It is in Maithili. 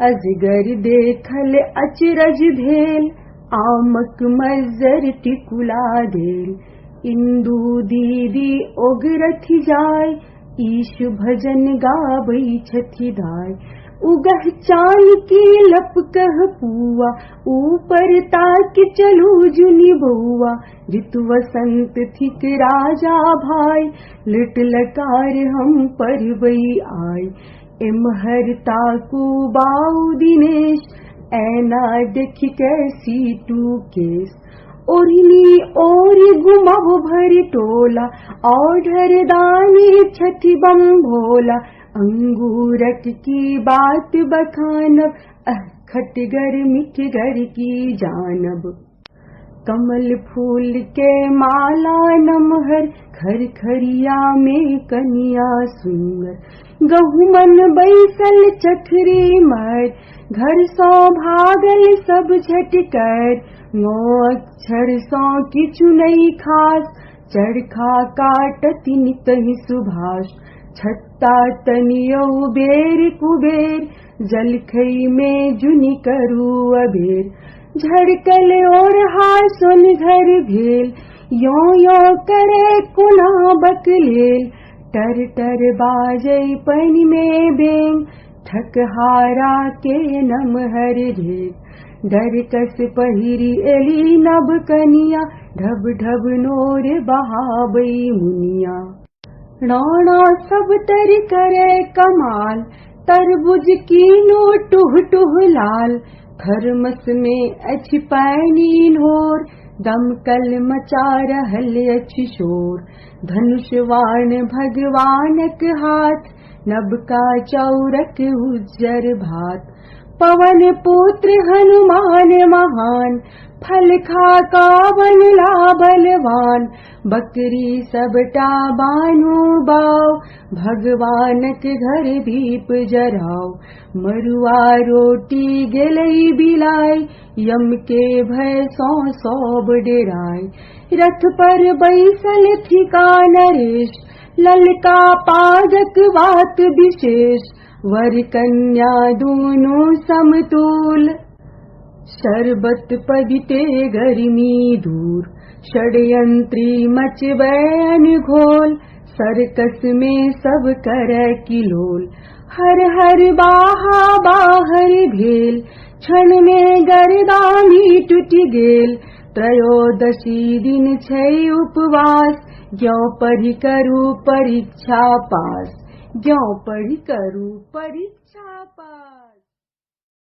अजगर देखल अचरज भेल, आमक मज्जर टिकुला देल। इंदु दीदी ओगरथि जाय, ईश भजन गाबै छथि धाय। उगह चान की लपकह पुआ, ऊपर ताकि चलू जुनि बौआ। ऋतु वसंत थिक राजा भाई, लिट लकार हम परबै आय। एम्हर ताकू बाउ दिनेश, ऐना देखि के सीटू केस। ओढ़नी ओरि घुमब भरि टोला, औढर दानी छथि बम भोला। अंगूरक की बात बखानब, अह खटगर मिठगर की जानब। कमल फूल के माला नमहर, खरखरिया में कनिया सुंदर। गहुमन बैसल चखरी मर, घर सौ भागल सब झटकर। नौ अक्षर सौ किछु नहीं खास, चरखा काटति नितहि सुभाष। छत्ता तनियौ बेर कुबेर, जलखई में जुनि करू अबेर। झड़कल ओढ़हा सुन घर भेल, यो यो करे कोना बकलेल। टर टर बाजै पानि में बेंग, ठकहारा के नमहर ढेग। डर कस पहिरी एली नभ कनिया, ढब ढब नोर बहाबै मुनिया। राणा सब तर करे कमाल, तरबुज कीनो टुह टुह लाल। थर्मस में अछि पानि नोर, दमकल मचा रहल अछि शोर। धनुष बाण भगवानक हाथ, नबका चौरक उज्जर भात। पवन पुत्र हनुमान महान, फल खा का बनला बलवान। बकरी सबटा बानू बाउ, भगवानक घर दीप जराउ। मरुआ रोटी गेलै बिलाय, यम के भय सौ सब डेराय। रथ पर बैसल थिका नरेश, ललका पागक बात विशेष। वर कन्या दूनू समतूल, शरबत पबिते गर्मी दूर। षड्यंत्री मचबै अनघोल, सर्कस में सब करै किलोल। हर हर बाहा बाहर भेल, क्षण में गर्दानी टूटि गेल। त्रयोदशी दिन छै उपवास, ज्ञ पढ़ि करू परीक्षा पास। ज्ञ पढ़ि करू परीक्षा पास।